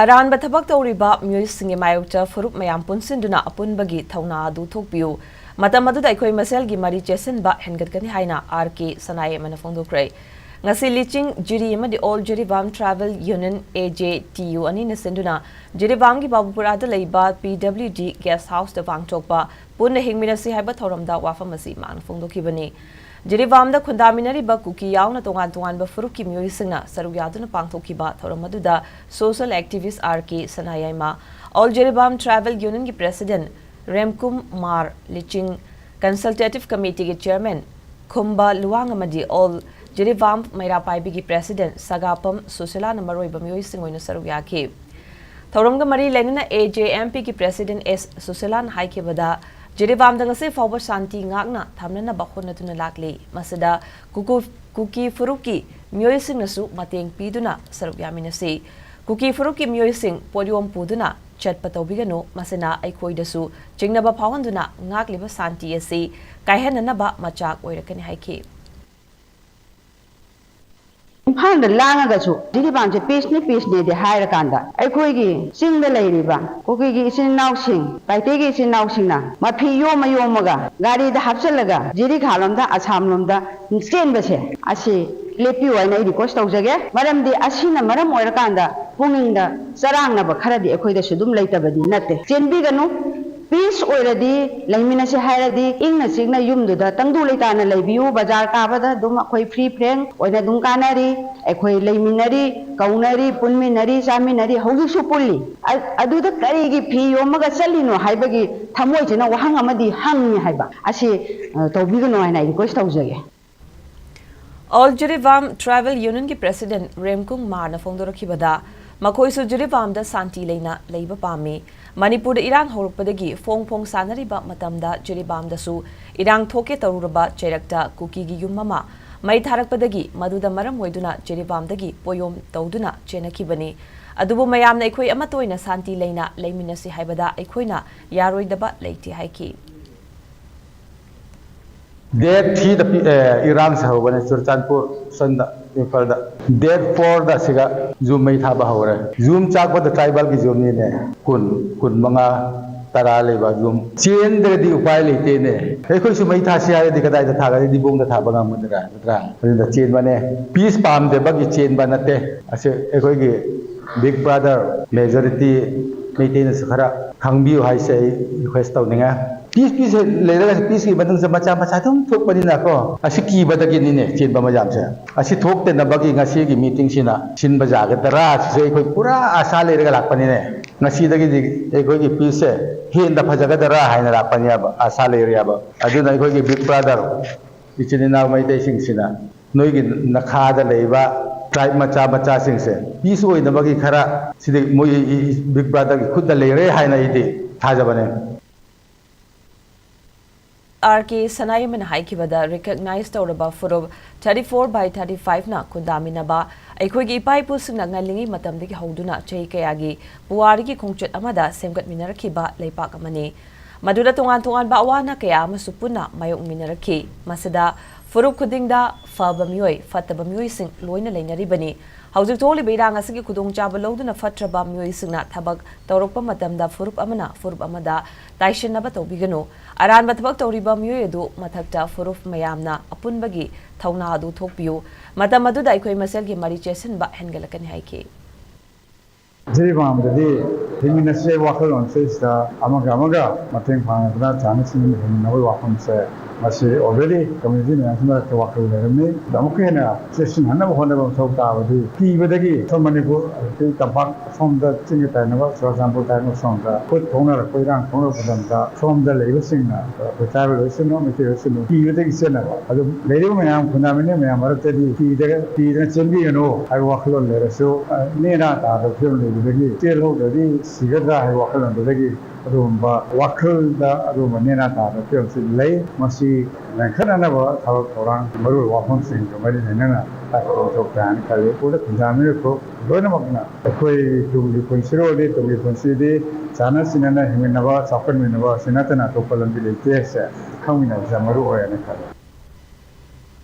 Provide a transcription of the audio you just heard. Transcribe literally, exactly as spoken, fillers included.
ꯑꯔꯥꯟꯕ ꯊꯕꯛ ꯇꯧꯔꯤꯕ ꯃꯤꯑꯣꯏꯁꯤꯡꯒꯤ ꯃꯥꯌꯣꯛꯇ ꯐꯨꯔꯨꯞ ꯃꯌꯥꯝ ꯄꯨꯟꯁꯤꯟꯗꯨꯅ ꯑꯄꯨꯟꯕꯒꯤ ꯊꯧꯅꯥ ꯑꯗꯨ ꯊꯣꯛꯄꯤꯌꯨ꯫ ꯃꯇꯝ ꯑꯗꯨꯗ ꯑꯩꯈꯣꯏ ꯃꯁꯦꯜꯒꯤ ꯃꯔꯤ ꯆꯦꯠꯁꯤꯟꯕ ꯍꯦꯟꯒꯠꯀꯅꯤ ꯍꯥꯏꯅ ꯑꯥꯔ ꯀꯦ ꯁꯅꯥꯌꯦꯝꯅ ꯐꯣꯡꯗꯣꯛꯈ꯭ꯔꯦ꯫ ꯉꯁꯤ ꯂꯤꯆꯤꯡ ꯖꯤꯔꯤ ꯑꯃꯗꯤ ꯑꯣꯜ ꯖꯤꯔꯤꯕꯥꯝ ꯇ꯭ꯔꯥꯏꯕꯦꯜ ꯌꯨꯅꯤꯌꯟ, ꯑꯦ ꯖꯦ ꯇꯤ ꯌꯨ, ꯑꯅꯤꯅ ꯁꯤꯟꯗꯨꯅ ꯖꯤꯔꯤꯕꯥꯝꯒꯤ ꯕꯥꯕꯨꯄꯨꯔꯥꯗ ꯂꯩꯕ ꯄꯤ ꯗꯕ꯭ꯂꯤꯎ ꯗꯤ ꯒꯦꯁ ꯍꯥꯎꯁꯇ ꯄꯥꯡꯊꯣꯛꯄ ꯄꯨꯟꯅ ꯍꯤꯡꯃꯤꯟꯅꯁꯤ ꯍꯥꯏꯕ ꯊꯧꯔꯝꯗ ꯋꯥꯐꯝ ꯑꯁꯤ ꯃꯥꯅ ꯐꯣꯡꯗꯣꯛꯈꯤꯕꯅꯤ꯫ ꯖꯤꯔꯤꯕꯥꯝꯗ ꯈꯨꯟꯗꯥꯃꯤꯟꯅꯔꯤꯕ ꯀꯨꯀꯤ ꯌꯥꯎꯅ ꯇꯣꯉꯥꯟ ꯇꯣꯉꯥꯟꯕ ꯐꯨꯔꯨꯞꯀꯤ ꯃꯤꯑꯣꯏꯁꯤꯡꯅ ꯁꯔꯨꯛ ꯌꯥꯗꯨꯅ ꯄꯥꯡꯊꯣꯛꯈꯤꯕ ꯊꯧꯔꯝ ꯑꯗꯨꯗ social activist R K Sanayaima, all Jiribam tribal ꯌꯨꯅꯤꯌꯟꯒꯤ ꯄ꯭ꯔꯦꯁꯤꯗꯦꯟꯠ ꯔꯦꯝꯀꯨꯃꯥꯔ ꯂꯤꯆꯤꯡ, ꯀꯟꯁꯜꯇꯦꯇꯤꯚ ꯀꯃꯤꯇꯤꯒꯤ ꯆꯦꯌꯔꯃꯦꯟ ꯈꯨꯝꯕ ꯂꯨꯋꯥꯡ ꯑꯃꯗꯤ ꯑꯣꯜ ꯖꯤꯔꯤꯕꯥꯝ ꯃꯩꯔꯥ ꯄꯥꯏꯕꯤꯒꯤ ꯄ꯭ꯔꯦꯁꯤꯗꯦꯟꯠ ꯁꯒꯥꯄꯝ ꯁꯨꯁꯤꯂꯥꯅ ꯃꯔꯨꯑꯣꯏꯕ ꯃꯤꯑꯣꯏꯁꯤꯡ ꯑꯣꯏꯅ ꯁꯔꯨꯛ ꯌꯥꯈꯤ꯫ ꯊꯧꯔꯝꯒ ꯃꯔꯤ ꯂꯩꯅꯅ ꯑꯦ ꯖꯦ ꯑꯦꯝ ꯄꯤꯒꯤ ꯄ꯭ꯔꯦꯁꯤꯗꯦꯟꯠ ꯑꯦꯁ ꯁꯨꯁꯤꯂꯥꯅ ꯍꯥꯏꯈꯤꯕꯗ, ꯖꯤꯔꯤꯕꯥꯝꯗ ꯉꯁꯤ ꯐꯥꯎꯕ ꯁꯥꯟꯇꯤ ꯉꯥꯛꯅ ꯊꯝꯅꯅꯕ ꯍꯣꯠꯅꯗꯨꯅ ꯂꯥꯛꯂꯤ꯫ ꯃꯁꯤꯗ ꯀꯨꯀꯨ-, ꯀꯨꯀꯤ ꯐꯨꯔꯨꯞꯀꯤ ꯃꯤꯑꯣꯏꯁꯤꯡꯅꯁꯨ ꯃꯇꯦꯡ ꯄꯤꯗꯨꯅ ꯁꯔꯨꯛ ꯌꯥꯃꯤꯟꯅꯁꯤ꯫ ꯀꯨꯀꯤ ꯐꯨꯔꯨꯞꯀꯤ ꯃꯤꯑꯣꯏꯁꯤꯡ ꯄꯣꯠꯌꯣꯝ ꯄꯨꯗꯨꯅ ꯆꯠꯄ ꯇꯧꯕꯤꯒꯅꯨ, ꯃꯁꯤꯅ ꯑꯩꯈꯣꯏꯗꯁꯨ ꯆꯤꯡꯅꯕ ꯐꯥꯎꯍꯟꯗꯨꯅ ꯉꯥꯛꯂꯤꯕ ꯁꯥꯟꯇꯤ ꯑꯁꯤ ꯀꯥꯏꯍꯟꯅꯅꯕ ꯃꯆꯥꯛ ꯑꯣꯏꯔꯛꯀꯅꯤ ꯍꯥꯏꯈꯤ꯫ ꯏꯝꯐꯥꯜꯗ ꯂꯥꯡꯉꯒꯁꯨ ꯖꯤꯔꯤꯕꯥꯝꯁꯦ ꯄꯤꯁꯅꯤ, ꯄꯤꯁꯅꯤꯗꯤ ꯍꯥꯏꯔꯀꯥꯟꯗ, ꯑꯩꯈꯣꯏꯒꯤ ꯆꯤꯡꯗ ꯂꯩꯔꯤꯕ ꯀꯨꯀꯤꯒꯤ ꯏꯆꯤꯟ ꯏꯅꯥꯎꯁꯤꯡ, ꯄꯥꯏꯇꯦꯒꯤ ꯏꯆꯤꯟ ꯏꯅꯥꯎꯁꯤꯡꯅ ꯃꯐꯤ ꯌꯣꯝꯃ ꯌꯣꯝꯃꯒ ꯒꯥꯔꯤꯗ ꯍꯥꯞꯆꯤꯜꯂꯒ ꯖꯤꯔꯤꯈꯥ ꯂꯣꯝꯗ, ꯑꯁꯥꯝ ꯂꯣꯝꯗ ꯆꯦꯟꯕꯁꯦ, ꯑꯁꯤ ꯂꯦꯞꯄꯤꯌꯨ ꯍꯥꯏꯅ ꯑꯩ ꯔꯤꯀ꯭ꯋꯦꯁ ꯇꯧꯖꯒꯦ꯫ ꯃꯔꯝꯗꯤ ꯑꯁꯤꯅ ꯃꯔꯝ ꯑꯣꯏꯔꯀꯥꯟꯗ ꯄꯨꯛꯅꯤꯡꯗ ꯆꯔꯥꯡꯅꯕ ꯈꯔꯗꯤ ꯑꯩꯈꯣꯏꯗꯁꯨ ꯑꯗꯨꯝ ꯂꯩꯇꯕꯗꯤ ꯅꯠꯇꯦ꯫ ꯆꯦꯟꯕꯤꯒꯅꯨ꯫ ꯄꯤꯁ ꯑꯣꯏꯔꯗꯤ, ꯂꯩꯃꯤꯟꯅꯁꯦ ꯍꯥꯏꯔꯗꯤ, ꯏꯪꯅ ꯆꯤꯛꯅ ꯌꯨꯝꯗꯨꯗ ꯇꯪꯗꯨ ꯂꯩꯇꯥꯅ ꯂꯩꯕꯤꯌꯨ꯫ ꯕꯖꯥꯔ ꯀꯥꯕꯗ ꯑꯗꯨꯝ ꯑꯩꯈꯣꯏ ꯐ꯭ꯔꯤ ꯐ꯭ꯔꯦꯡ ꯑꯣꯏꯅ ꯑꯗꯨꯝ ꯀꯥꯟꯅꯔꯤ, ꯑꯩꯈꯣꯏ ꯂꯩꯃꯤꯟꯅꯔꯤ, ꯀꯧꯅꯔꯤ, ꯄꯨꯟꯃꯤꯟꯅꯔꯤ, ꯆꯥꯃꯤꯟꯅꯔꯤ, ꯍꯧꯖꯤꯛꯁꯨ ꯄꯨꯜꯂꯤ꯫ ꯑ-, ꯑꯗꯨꯗ ꯀꯔꯤꯒꯤ ꯐꯤ ꯌꯣꯝꯃꯒ ꯆꯠꯂꯤꯅꯣ ꯍꯥꯏꯕꯒꯤ ꯊꯃꯣꯏꯁꯤꯅ ꯋꯥꯍꯪ ꯑꯃꯗꯤ ꯍꯪꯉꯤ ꯍꯥꯏꯕ ꯑꯁꯤ, ꯑ, ꯇꯧꯕꯤꯒꯅꯨ ꯍꯥꯏꯅ ꯑꯩ ꯔꯤꯀ꯭ꯋꯦꯁ ꯇꯧꯖꯒꯦ꯫ ꯑꯣꯜ ꯖꯤꯔꯤꯕꯥꯝ ꯇ꯭ꯔꯥꯏꯕꯦꯜ ꯌꯨꯅꯤꯌꯟꯒꯤ ꯄ꯭ꯔꯦꯁꯤꯗꯦꯟꯠ ꯔꯦꯝꯀꯨꯃꯥꯔꯅ ꯐꯣꯡꯗꯣꯔꯛꯈꯤꯕꯗ, ꯃꯈꯣꯏꯁꯨ ꯖꯤꯔꯤꯕꯥꯝꯗ ꯁꯥꯟꯇꯤ ꯂꯩꯅ ꯂꯩꯕ ꯄꯥꯝꯃꯤ꯫ ꯃꯅꯤꯄꯨꯔꯗ ꯏꯔꯥꯡ ꯍꯧꯔꯛꯄꯗꯒꯤ ꯐꯣꯡ ꯐꯣꯡ ꯁꯥꯟꯅꯔꯤꯕ ꯃꯇꯝꯗ ꯖꯤꯔꯤꯕꯥꯝꯗꯁꯨ ꯏꯔꯥꯡ ꯊꯣꯛꯀꯦ ꯇꯧꯔꯨꯔꯕ ꯆꯩꯔꯛꯇ ꯀꯨꯀꯤꯒꯤ ꯌꯨꯝ ꯑꯃ ꯃꯩ ꯊꯥꯔꯛꯄꯗꯒꯤ ꯃꯗꯨꯗ ꯃꯔꯝ ꯑꯣꯏꯗꯨꯅ ꯖꯤꯔꯤꯕꯥꯝꯗꯒꯤ ꯄꯣꯌꯣꯝ ꯇꯧꯗꯨꯅ ꯆꯦꯟꯅꯈꯤꯕꯅꯤ꯫ ꯑꯗꯨꯕꯨ ꯃꯌꯥꯝꯅ ꯑꯩꯈꯣꯏ ꯑꯃꯠꯇ ꯑꯣꯏꯅ ꯁꯥꯟꯇꯤ ꯂꯩꯅ ꯂꯩꯃꯤꯟꯅꯁꯤ ꯍꯥꯏꯕꯗ ꯑꯩꯈꯣꯏꯅ ꯌꯥꯔꯣꯏꯗꯕ ꯂꯩꯇꯦ ꯍꯥꯏꯈꯤ꯫ ꯗꯦꯠ ꯊ꯭ꯔꯤꯗ ꯏꯔꯥꯡꯁꯦ ꯍꯧꯕꯅꯦ ꯆꯨꯔꯆꯥꯟꯄꯨꯔ ꯁꯣꯝꯗ, ꯏꯝꯐꯥꯜꯗ꯫ ꯗꯦꯠ ꯐꯣꯔꯗ ꯁꯤꯒ ꯌꯨꯝ ꯃꯩ ꯊꯥꯕ ꯍꯧꯔꯦ꯫ ꯌꯨꯝ ꯆꯥꯛꯄꯗ ꯇ꯭ꯔꯥꯏꯕꯦꯜꯒꯤ ꯌꯨꯝꯅꯤꯅꯦ, ꯀꯨꯟ, ꯀꯨꯟ ꯃꯉꯥ, ꯇꯔꯥ ꯂꯩꯕ ꯌꯨꯝ꯫ ꯆꯦꯟꯗ꯭ꯔꯗꯤ ꯎꯄꯥꯏ ꯂꯩꯇꯦꯅꯦ꯫ ꯑꯩꯈꯣꯏꯁꯨ ꯃꯩ ꯊꯥꯁꯤ ꯍꯥꯏꯔꯗꯤ ꯀꯗꯥꯏꯗ ꯊꯥꯒꯅꯤ? ꯗꯤꯕꯣꯡꯗ ꯊꯥꯕ ꯉꯝꯒꯗ꯭ꯔꯥ? ꯅꯠꯇ꯭ꯔꯥ? ꯑꯗꯨꯅ ꯆꯦꯟꯕꯅꯦ꯫ ꯄꯤꯁ ꯄꯥꯝꯗꯕꯒꯤ ꯆꯦꯟꯕ ꯅꯠꯇꯦ꯫ ꯑꯁꯤ ꯑꯩꯈꯣꯏꯒꯤ ꯕꯤꯛ ꯕ꯭ꯔꯥꯗꯔ ꯃꯦꯖꯣꯔꯤꯇꯤ ꯃꯩꯇꯩꯅꯁꯨ ꯈꯔ ꯈꯪꯕꯤꯌꯨ ꯍꯥꯏꯁꯦ ꯑꯩ ꯔꯤꯀ꯭ꯋꯦꯁ ꯇꯧꯅꯤꯡꯉꯦ꯫ ꯄꯤꯁ, ꯄꯤꯁ ꯂꯩꯔꯒ ꯄꯤꯁꯀꯤ ꯃꯅꯨꯡꯁꯦ ꯃꯆꯥ ꯃꯆꯥ ꯑꯗꯨꯝ ꯊꯣꯛꯄꯅꯤꯅꯀꯣ, ꯑꯁꯤ ꯀꯤꯕꯗꯒꯤꯅꯤꯅꯦ ꯆꯦꯟꯕ ꯃꯌꯥꯝꯁꯦ꯫ ꯑꯁꯤ ꯊꯣꯛꯇꯅꯕꯒꯤ ꯉꯁꯤꯒꯤ ꯃꯤꯇꯤꯡꯁꯤꯅ ꯁꯤꯟꯕ ꯌꯥꯒꯗ꯭ꯔꯥ ꯁꯤꯁꯦ ꯑꯩꯈꯣꯏ ꯄꯨꯔꯥ ꯑꯁꯥ ꯂꯩꯔꯒ ꯂꯥꯛꯄꯅꯤꯅꯦ꯫ ꯉꯁꯤꯗꯒꯤꯗꯤ ꯑꯩꯈꯣꯏꯒꯤ ꯄꯤꯁꯁꯦ ꯍꯦꯟꯅ ꯐꯖꯒꯗ꯭ꯔꯥ ꯍꯥꯏꯅ ꯂꯥꯛꯄꯅꯦꯕ, ꯑꯁꯥ ꯂꯩꯔꯦꯕ꯫ ꯑꯗꯨꯅ ꯑꯩꯈꯣꯏꯒꯤ ꯕꯤꯛ ꯕ꯭ꯔꯥꯗꯔ ꯏꯆꯤꯟ ꯏꯅꯥꯎ ꯃꯩꯇꯩꯁꯤꯡꯁꯤꯅ ꯅꯣꯏꯒꯤ ꯅꯈꯥꯗ ꯂꯩꯕ ꯇ꯭ꯔꯥꯏꯕ ꯃꯆꯥ ꯃꯆꯥꯁꯤꯡꯁꯦ ꯄꯤꯁ ꯑꯣꯏꯅꯕꯒꯤ ꯈꯔ ꯁꯤꯗꯤ ꯃꯣꯏ ꯕꯤꯛ ꯕ꯭ꯔꯥꯗꯔꯒꯤ ꯈꯨꯠꯇ ꯂꯩꯔꯦ ꯍꯥꯏꯅ ꯑꯩꯗꯤ ꯊꯥꯖꯕꯅꯦ꯫ ꯑꯥꯔ ꯀꯦ ꯁꯅꯥꯌꯝꯅ ꯍꯥꯏꯈꯤꯕꯗ, ꯔꯤꯀꯒꯅꯥꯏꯖ ꯇꯧꯔꯕ ꯐꯨꯔꯨꯞ thirty four by thirty five ꯅ ꯈꯨꯟꯗꯥꯃꯤꯟꯅꯕ ꯑꯩꯈꯣꯏꯒꯤ ꯏꯄꯥ ꯏꯄꯨꯁꯤꯡꯅ ꯉꯜꯂꯤꯉꯩ ꯃꯇꯝꯗꯒꯤ ꯍꯧꯗꯨꯅ ꯆꯍꯤ ꯀꯌꯥꯒꯤ ꯄꯨꯋꯥꯔꯤꯒꯤ ꯈꯣꯡꯆꯠ ꯑꯃꯗ ꯁꯦꯝꯒꯠꯃꯤꯟꯅꯔꯛꯈꯤꯕ ꯂꯩꯄꯥꯛ ꯑꯃꯅꯤ꯫ ꯃꯗꯨꯗ ꯇꯣꯉꯥꯟ ꯇꯣꯉꯥꯟꯕ ꯑꯋꯥ ꯑꯅꯥ ꯀꯌꯥ ꯑꯃꯁꯨ ꯄꯨꯟꯅ ꯃꯥꯌꯣꯛꯃꯤꯟꯅꯔꯛꯈꯤ꯫ ꯃꯁꯤꯗ ꯐꯨꯔꯨꯞ ꯈꯨꯗꯤꯡꯗ ꯐꯕ ꯃꯤꯑꯣꯏ, ꯐꯠꯇꯕ ꯃꯤꯑꯣꯏꯁꯤꯡ ꯂꯣꯏꯅ ꯂꯩꯅꯔꯤꯕꯅꯤ꯫ ꯍꯧꯖꯤꯛ ꯊꯣꯛꯂꯤꯕ ꯏꯔꯥꯡ ꯑꯁꯤꯒꯤ ꯈꯨꯗꯣꯡꯆꯥꯕ ꯂꯧꯗꯨꯅ ꯐꯠꯇ꯭ꯔꯕ ꯃꯤꯑꯣꯏꯁꯤꯡꯅ ꯊꯕꯛ ꯇꯧꯔꯛꯄ ꯃꯇꯝꯗ ꯐꯨꯔꯨꯞ ꯑꯃꯅ ꯐꯨꯔꯨꯞ ꯑꯃꯗ ꯇꯥꯏꯁꯤꯟꯅꯕ ꯇꯧꯕꯤꯒꯅꯨ꯫ ꯑꯔꯥꯟꯕ ꯊꯕꯛ ꯇꯧꯔꯤꯕ ꯃꯤꯑꯣꯏ ꯑꯗꯨ ꯃꯊꯛꯇ ꯐꯨꯔꯨꯞ ꯃꯌꯥꯝꯅ ꯑꯄꯨꯟꯕꯒꯤ ꯊꯧꯅꯥ ꯑꯗꯨ ꯊꯣꯛꯄꯤꯌꯨ꯫ ꯃꯇꯝ ꯑꯗꯨꯗ ꯑꯩꯈꯣꯏ ꯃꯁꯦꯜꯒꯤ ꯃꯔꯤ ꯆꯦꯠꯁꯤꯟꯕ ꯍꯦꯟꯒꯠꯂꯛꯀꯅꯤ ꯍꯥꯏꯈꯤ꯫ ꯁꯤꯒꯤ ꯃꯃꯥꯡꯗꯗꯤ ꯍꯤꯡꯃꯤꯟꯅꯁꯦ ꯋꯥꯈꯜꯂꯣꯟꯁꯤꯗ ꯑꯃꯒ ꯑꯃꯒ ꯃꯇꯦꯡ ꯄꯥꯡꯅꯗꯅ ꯆꯥꯅ ꯁꯤꯟꯅ ꯍꯤꯡꯃꯤꯟꯅꯕꯒꯤ ꯋꯥꯐꯝꯁꯦ ꯃꯁꯤ already community ꯃꯌꯥꯝꯁꯤ ꯃꯔꯛꯇ ꯋꯥꯈꯜ ꯂꯩꯔꯝꯃꯤ꯫ ꯑꯗ ꯑꯃꯨꯛꯀ ꯍꯦꯟꯅ ꯆꯦꯠꯁꯤꯟꯍꯟꯅꯕ ꯍꯣꯠꯅꯕ ꯃꯊꯧ ꯇꯥꯕꯗꯤ ꯀꯤꯕꯗꯒꯤ ꯁꯣꯝ ꯃꯅꯤꯄꯨꯔ ꯑꯗꯒꯤ ꯇꯝꯄꯥꯛ ꯁꯣꯝꯗ ꯆꯤꯡꯒ ꯇꯥꯏꯅꯕ ꯆꯨꯔꯆꯥꯟꯄꯨꯔ ꯇꯥꯏꯅꯕ ꯁꯣꯝꯗ ꯈꯨꯠ ꯊꯣꯛꯅꯔꯛꯄ ꯏꯔꯥꯡ ꯊꯣꯛꯅꯔꯛꯄ ꯃꯇꯝꯗ ꯁꯣꯝꯗ ꯂꯩꯕꯁꯤꯡꯅ ꯑꯩꯈꯣꯏ ꯇ꯭ꯔꯥꯏꯕꯦꯜ ꯑꯣꯏꯁꯅꯨ ꯃꯩꯇꯩ ꯑꯣꯏꯁꯅꯨ ꯀꯤꯕꯗꯒꯤ ꯆꯦꯟꯅꯕ꯫ ꯑꯗꯨ ꯂꯩꯔꯤꯕ ꯃꯌꯥꯝ ꯈꯨꯟꯗꯥꯃꯤꯟꯅ ꯃꯌꯥꯝ ꯃꯔꯛꯇꯗꯤ ꯀꯤꯗꯅ ꯆꯦꯟꯕꯤꯒꯅꯨ ꯍꯥꯏꯕ ꯋꯥꯈꯜꯂꯣꯟ ꯂꯩꯔꯁꯨ ꯅꯦꯅꯥ ꯇꯥꯗꯕ ꯐꯤꯕꯝ ꯂꯩꯕꯗꯒꯤ ꯆꯦꯜꯍꯧꯗ꯭ꯔꯗꯤ ꯁꯤꯒꯗ꯭ꯔꯥ ꯍꯥꯏꯕ ꯋꯥꯈꯜꯂꯣꯟꯗꯨꯗꯒꯤ ꯑꯗꯨꯒꯨꯝꯕ ꯋꯥꯈꯜꯗ ꯑꯗꯨꯒꯨꯝꯕ ꯅꯦꯅꯥ ꯇꯥꯕ ꯐꯤꯕꯝꯁꯤ ꯂꯩ꯫ ꯃꯁꯤ ꯃꯦꯟꯈꯠꯅꯅꯕ ꯊꯕꯛ ꯊꯧꯔꯥꯡ, ꯃꯔꯨꯑꯣꯏꯕ ꯋꯥꯐꯝꯁꯤꯡꯒ ꯃꯔꯤ ꯂꯩꯅꯅ ꯄꯥꯎꯊꯣꯛ ꯇꯥꯔꯅ ꯈꯜꯂꯤ꯫ ꯄꯨꯂꯞ ꯈꯨꯟꯗꯥꯃꯤꯟꯅꯔꯛꯄ ꯂꯣꯏꯅꯃꯛꯅ ꯑꯩꯈꯣꯏ ꯇꯨꯡꯒꯤ ꯄꯨꯟꯁꯤꯔꯣꯜꯗꯤ, ꯇꯨꯡꯒꯤ ꯄꯨꯟꯁꯤꯗꯤ ꯆꯥꯟꯅ ꯆꯤꯟꯅꯅ ꯍꯤꯡꯃꯤꯟꯅꯕ, ꯆꯥꯎꯈꯠꯃꯤꯟꯅꯕ ꯑꯁꯤ ꯅꯠꯇꯅ ꯑꯇꯣꯞꯄ ꯂꯝꯕꯤ ꯂꯩꯇꯦ ꯍꯥꯏꯁꯦ ꯈꯪꯃꯤꯟꯅꯕꯁꯦ ꯌꯥꯝ ꯃꯔꯨ ꯑꯣꯏ ꯍꯥꯏꯅ ꯈꯜꯂꯤ꯫